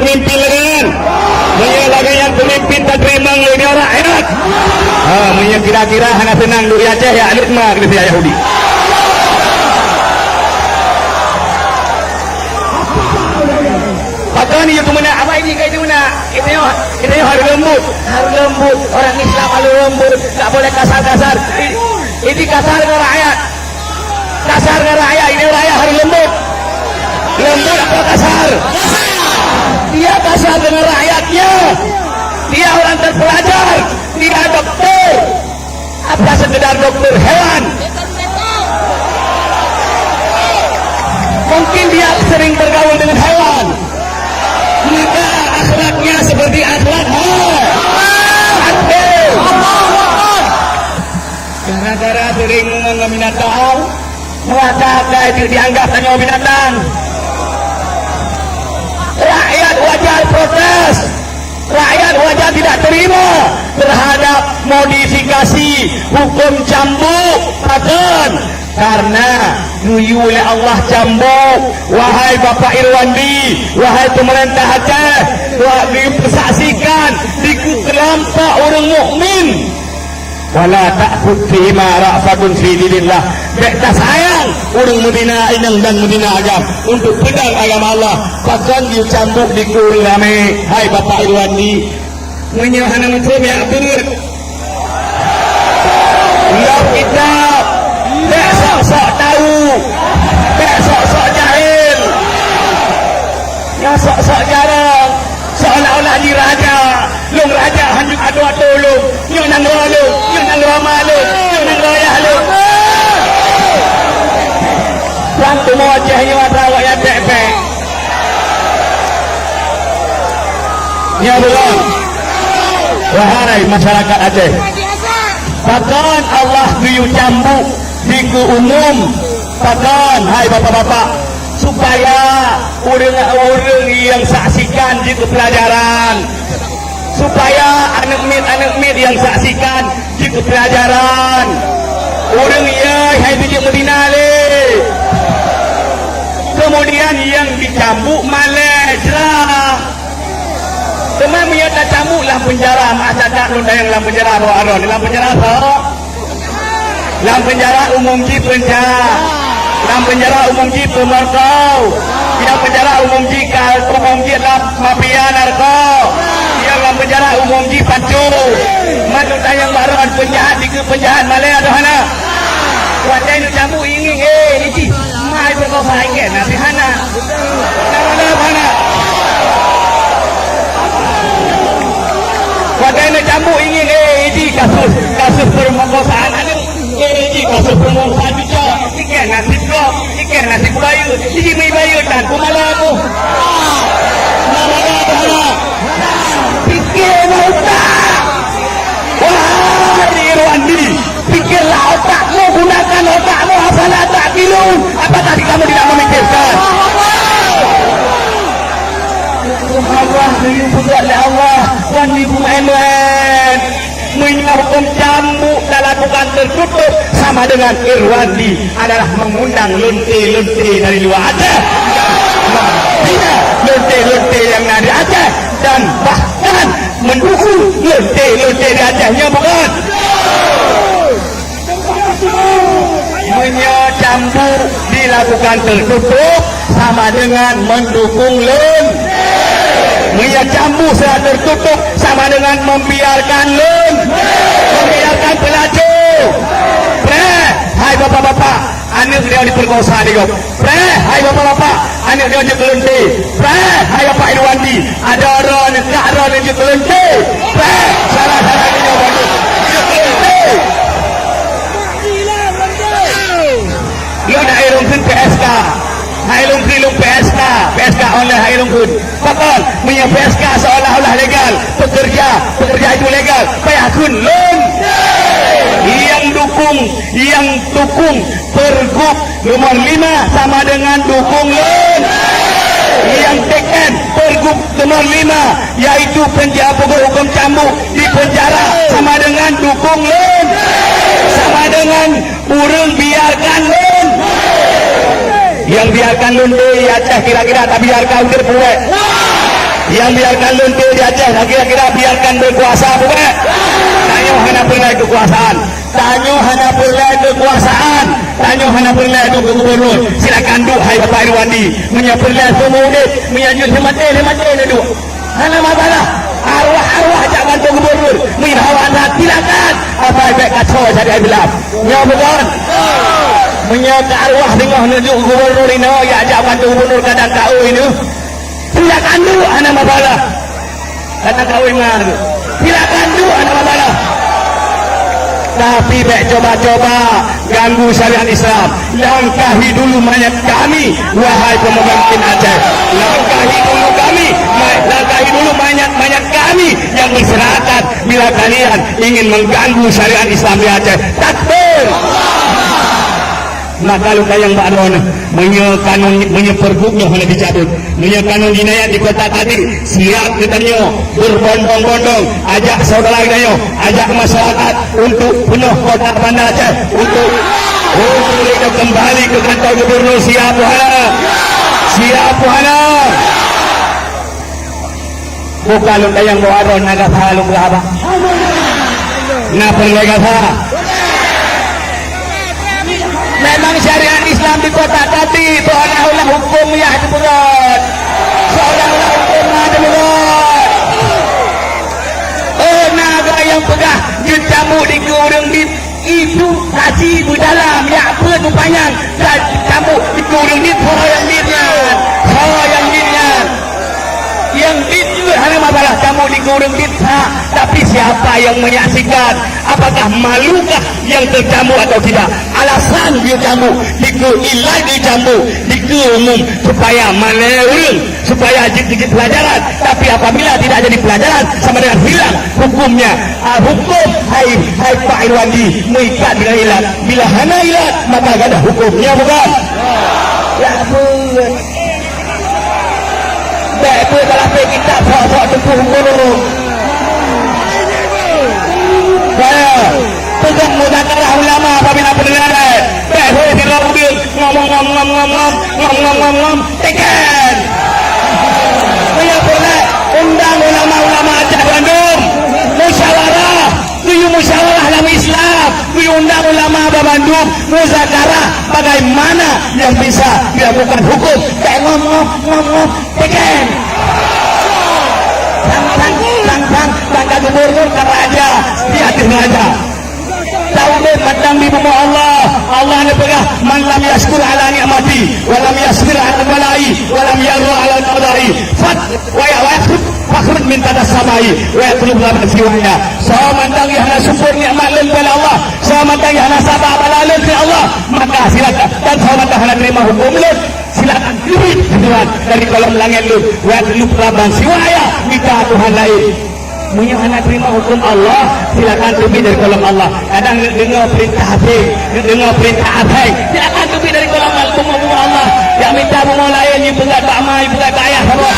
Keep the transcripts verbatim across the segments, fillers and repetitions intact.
Pemimpin lagèe nyan. Meunyoe lagèe nyan pemimpin tateurimong lé nyoe rakyat. Ha, meunyoe kira-kira hana seunang duek di Aceh, ya, aneuk ma keuneuk Yahudi. Pakon yue keumeuna, apa ini ka itu na? Itu, itu harus lembut. Harus lembut. Orang Islam harus lembut. Tak boleh kasar-kasar. I-, ini kasar dengan rakyat. Kasar dengan rakyat, ini rakyat harus lembut. Lembut apa kasar? Dia kasar dengan rakyatnya. Dia orang terpelajar, dia doktor. Apa sekedar doktor hewan? Mungkin dia sering bergaul dengan hewan. Maka akhlaknya seperti akhlak ha-, hakim. Gara-gara sering ngon binatang, maka ka jeuet dianggap tanyoe binatang. Rakyat wajar protes. Rakyat wajar tidak terima terhadap modifikasi hukum cambuk pakon. Karena geuyue lé Allah cambuk, wahai Bapak Irwandi, wahai pemerintah Aceh, telah disaksikan di kelompok ureuëng mukmin. Wala ta'khudh fihima ra'fatun fi dinillah. Bék tasayang ureuëng meuzina inong dan meuzina agam untuk peudong agama Allah. Pakon geuyue cambuk di ureuëng ramé, hai Bapak Irwandi. Meunyoe hana meuphom, ya beuet. Lom kitab. Bék sok-sok tahu. Bék sok-sok jahil. Nyang sok-sok jarang. Seolah-olah jih raja. Lôn raja hanjeuet atô-atô lôn. Nyoe nanggroe lôn, nyoe nanggroe ma lôn, nyoe nanggroe ayah lôn. Tuan tumoe Aceh nyoe atra awak nyang pék-pék. Nyoe bukan. Wahai masyarakat Aceh. Pakon Allah geuyue cambuk dikeue umum. Pakon, hai bapak-bapak, supaya ureuëng-ureuëng nyang saksikan jeuet keu peulajaran, supaya aneuk miet-aneuk miet nyang saksikan jeuet keu peulajaran. Ureuëng yai hai bijéh meudina lé. Kemudian nyang dicambuk malée jrah. Teuma meunyoe tacambuk lam peunjara, meuasadak lôn tanyong lam peunjara, Abu Aron, lam peunjara soe? Lam peunjara umum jih peunjara. Lam peunjara umum jih peumeurokok. Lam peunjara umum jih ka, umum jih lam mafia narko. Lam peunjara umum jih pancung. Man lôn tanyong barô, peunjahat dikeue peunjahat malée atau hana? Watée neucambuk ingieng, eh, niti. Mai peukosa ingieng, nabi hana. Nama hana? Watée neucambuk ingieng, eh, idi kasus, kasus pemerkosaan aneuk. Eh, idi kasus pemerkosaan cucoe. Ingieng nasib droe, ingieng nasib bayeue. Idi meubayeue tan, peumala boh. Nama hana? Pikir meuta. Wahai Irwandi, pikirlah otakmu, gunakan otakmu, afala ta'qilun. Apakah kamu tidak memikirkan? Allah, diutus oleh Allah, wan ibu Emen. Meunyoe hukum cambuk talakukan tertutup, sama dengan Irwandi adalah mengundang lonte-lonte dari luar Aceh. Tidak, lonte-lonte yang ada di Aceh dan bahkan mendukung lonte-lonte di Aceh nyoe bukan? Meunyoe cambuk dilakukan tertutup, sama dengan mendukung lon. Meunyoe cambuk secara tertutup, sama dengan membiarkan lon, membiarkan pelacur. Preh, hai bapak-bapak, aneuk droe diperkosa di gob. Preh, hai bapak-bapak, aneuk droe jeuet keu lonte. Preh, hai bapak Irwandi, adoe droe, kak droe jeuet keu lonte. Preh, salah-salah nyoe bagus. Jeuet keu lonte. Lôn hai lôn kheun P S K. Hai lôn kheun lôn P S K. P S K online hai lôn kheun. Pakon, meunyoe P S K seolah-olah legal, pekerja, pekerja itu legal, payah kheun lôn. Nyang dukung, nyang dukung Pergub nomor lima sama dengan dukung lôn. Nyang teken Pergub nomor lima, yaitu penjara, peubuet hukum cambuk di penjara sama dengan dukung lôn. Sama dengan ureuëng biarkan lôn. Nyang biarkan lôn deh, ya teh kira-kira tabiarkan udeb puet. Nyang biarkan lunte di Aceh, kira-kira biarkan berkuasa, bukan? Tanyoe hana peureulée keukuasaan. Tanyoe hana peureulée keukuasaan. Tanyoe hana peureulée keu gubernur. Silakan duek hai Bapak Irwandi. Meunyoe peureulée seumeu udeb, meunyoe jeuet lheueh maté, lheueh maté neuduek. Hana masalah. Arwah-arwah jak bantu gubernur. Meunyoe hawa that, silakan. Asai bék kaco syariat Islam. Nyoe bukan? Meunyoe keu arwah singoh neuduek gubernur inoe, jak, jak bantu gubernur kadang tahu ini. Silakan duek, hana masalah. Karena kawin mahal tu. Silakan duek, hana masalah. Tapi bék coba-coba ganggu syariat Islam. Langkahi dulu mayat kami, wahai pemimpin Aceh. Langkahi dulu kami, ma-, langkahi dulu mayat-mayat kami yang berserakan bila kalian ingin mengganggu syariat Islam di Aceh. Takbir! Maka lôn tanyong bak droeneuh, meunyoe kanun, meunyoe pergub nyoe hana dicabut, meunyoe kanun jinayat di Kota Kadir, siap geutanyoe berbondong-bondong, ajak saudara geutanyoe, ajak masyarakat untuk peunoh kota Banda Aceh, untuk, untuk kembali ke kantor gubernur. Siap, hana? Siap, hana? Bukan lôn tanyong bak droeneuh, na gata lôn peugah haba. Na peureulée gata. Memang syariat Islam di Kota Kadir seolah-olah hukum yah dipeugét. Seolah-olah hukum yah dipeugét. Oh, na gata nyang peugah jeuet cambuk di keu ureuëng dit. Itu kaji beudalam, jak peuet bupanyang, ka cambuk di keu ureuëng dit, ho nyang dit nyan, ho nyang dit nyan. Nyang dit jeuet hana masalah cambuk di keu ureuëng dit, ha. Tapi siapa yang menyaksikan? Apakah malukah yang tercambuk atau tidak? Alasan dia cambuk, di keu ilat dia cambuk, di keu umum, supaya malée ureuëng. Supaya jeuet jeuet pelajaran. Tapi apabila tidak jadi pelajaran, sama dengan hilang hukumnya. Ah, hukum hai, hai Pak Irwandi meuikat dengan ilat. Bila hana ilat, maka gadoh hukumnya, bukan? Ya ampun. Baik pun kalau pergi kitab sok-sok tutup hukum. Saya pegang muzakarah ulama apabila pendengaran. Baik pun sidroe udeueng ngom ngom ngom ngom ngom ngom ngom ngom ngom. Teken. Meunyoe peureulée, undang ulama-ulama Aceh bandum. Musyawarah, geuyue musyawarah lam Islam, geuyue undang ulama bandum, muzakarah bagaimana yang bisa dilakukan hukum. Kayak ngom, ngom, ngom, ngom, teken. Sang, sang, sang, sang, sang ka gubernur ka raja, di ateueh raja. Taudeb mantong di bumoe Allah. Allah neupeugah, "Man lam yasykur ala nikmati, wa lam yasbir ala balai, wa lam yarda ala qadai, fat wa ya, wa yakhruj, fakhruj min tahtas samai, wa yatlub laban siwaya." Soe mantong nyang hana syukur nikmat lôn bak Allah, soe mantong nyang hana saba bala lôn bak Allah, maka silakan. Dan soe mantong hana terima hukum lôn, silakan teubiet Tuhan dari kolom langét lôn, wa yatlub laban siwaya, mita Tuhan laén. Meunyoe hana terima hukum Allah, silakan teubiet dari kolom Allah. Kadang neudeungoe peurintah asing, neudeungoe peurintah asing, silakan teubiet dari kolom Allah, bumoe-bumoe Allah. Jak mita bumoe laén, jipeugét bak ma, jipeugét bak ayah saboh.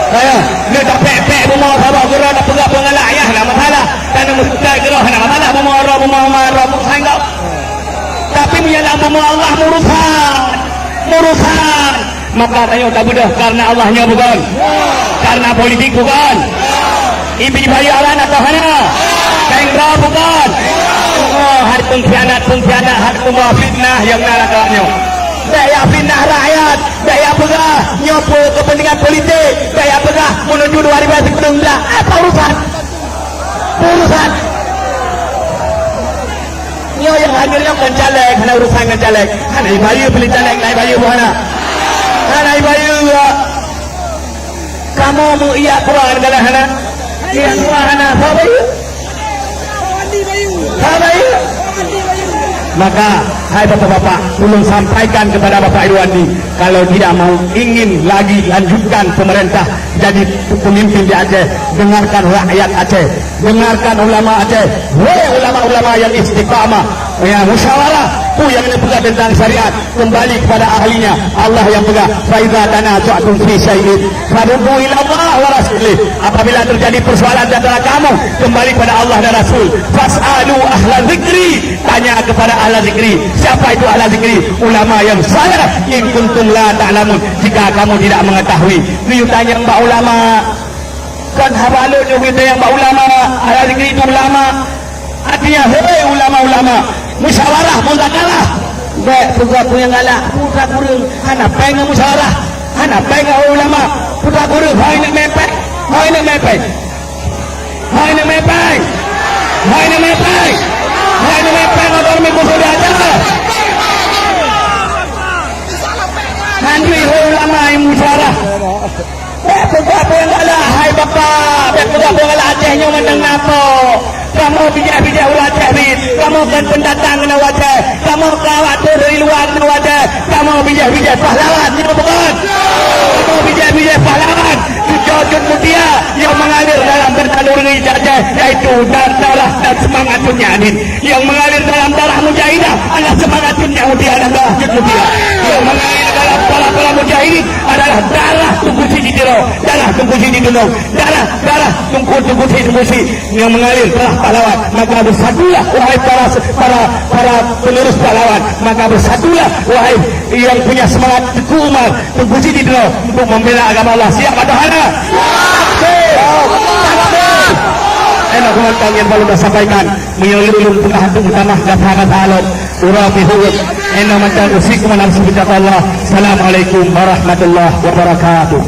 Kaya, neutapék-pék bumoe saboh, geuroe tapeugét peungalak ayah, hana masalah. Taneumeuseutai geuroe, hana masalah. Bumoe droe, bumoe ma droe, bumoe sanggob. Tapi meunyoe lam bumoe Allah, meurusan, meurusan. Maka tanyoe tabeudôh kareuna Allah nyoe bukan? Kareuna politik bukan? Ibi bayaran atau hana? Kain bra bukan? Oh, hai pengkhianat-pengkhianat, hai pembawa fitnah nyang na lam nyoe. Bék jak fitnah rakyat, bék jak peugah nyoe pe-, kepentingan politik, bék jak peugah menuju dua ribu sembilan belas. Apa urusan? Urusan. Nyoe nyang hadir nyoe kon caleg, hana urusan ngon caleg. Hana ibayeue pilih caleg, hana ibayeue buhana. Hana ibayeue. Kamoe meuiya Quran galak hana? Iya Quran hana. Sabayeue. Sabayeue. Maka, hai bapak-bapak, ulôn sampaikan kepada Bapak Irwandi, kalau tidak mau ingin lagi lanjutkan pemerintah jadi pemimpin di Aceh, dengarkan rakyat Aceh, dengarkan ulama Aceh. Wahai ulama-ulama yang istiqamah, Ya, musyawarah, peue nyang neupeugah teuntang syariat, kembali kepada ahlinya. Allah nyang peugah, "Fa idza tanaza'tum fi syai'in farudduhu ila Allah wa rasulih." Apabila terjadi persoalan di antara kamu, kembali kepada Allah dan Rasul. "Fas'alu ahla dzikri," tanya kepada ahla dzikri. Siapa itu ahla dzikri? Ulama yang saleh. "In kuntum la ta'lamun," jika kamu tidak mengetahui. Geuyue tanyong bak ulama. Kon haba lôn nyoe geuyue tanyong bak ulama. Ahla dzikri itu ulama. Artinya, hei ulama-ulama, musyawarah, muzakalah. Bèk peugah peue nyang galak, putra kureueng, hana péng ngon musyawarah, hana péng ngon ulama. Putra kureueng, hai aneuk mè péng, hai aneuk mè péng, hai aneuk mè péng, hai aneuk mè péng, hai aneuk mè péng, otonomi khusus diajar. Nyan jih, hai ulama, musyawarah. Bèk peugah peue nyang galak, hai Bapak, bèk peugah peue nyang galak, Aceh nyoe mandum na po. Kamoe bijéh-bijéh ureueng Aceh bit, kamoe kon peundatang keunoe u Aceh, kamoe ka awak trok dari luwa keunoe u Aceh, kamoe bijéh-bijéh pahlawan, nyoe bukon? Kamoe bijéh-bijéh pahlawan, cucoe Cut Mutia yang mengalir dalam bertanuri Aceh, yaitu darah dan semangat Cut Nyak Nit. Yang mengalir dalam darah mujahidah adalah semangat Cut Nyak Mutia dan darah Cut Mutia. Yang mengalir dalam para-para mujahidin adalah darah Teungku Chik di Tiro, darah Teungku Chik di Gunong, darah, darah Teungku, Teungku Chik, Teungku Chik. Yang mengalir darah pahlawan. Maka bersatulah, wahai para, para, para penerus pahlawan. Maka bersatulah, wahai yang punya semangat Teungku Umar, Teungku Chik di Tiro, untuk membela agama Allah. Siap atau hana? Takbir! Takbir! Inoe keuh mantong nyang perlu tasampaikan. Meunyoe lôn peugah untuk meutamah gata-gata lom, uroe pih uweuek. Inoe mantong, usikum wa nafsi bitaqwallah. Assalamualaikum warahmatullahi wabarakatuh.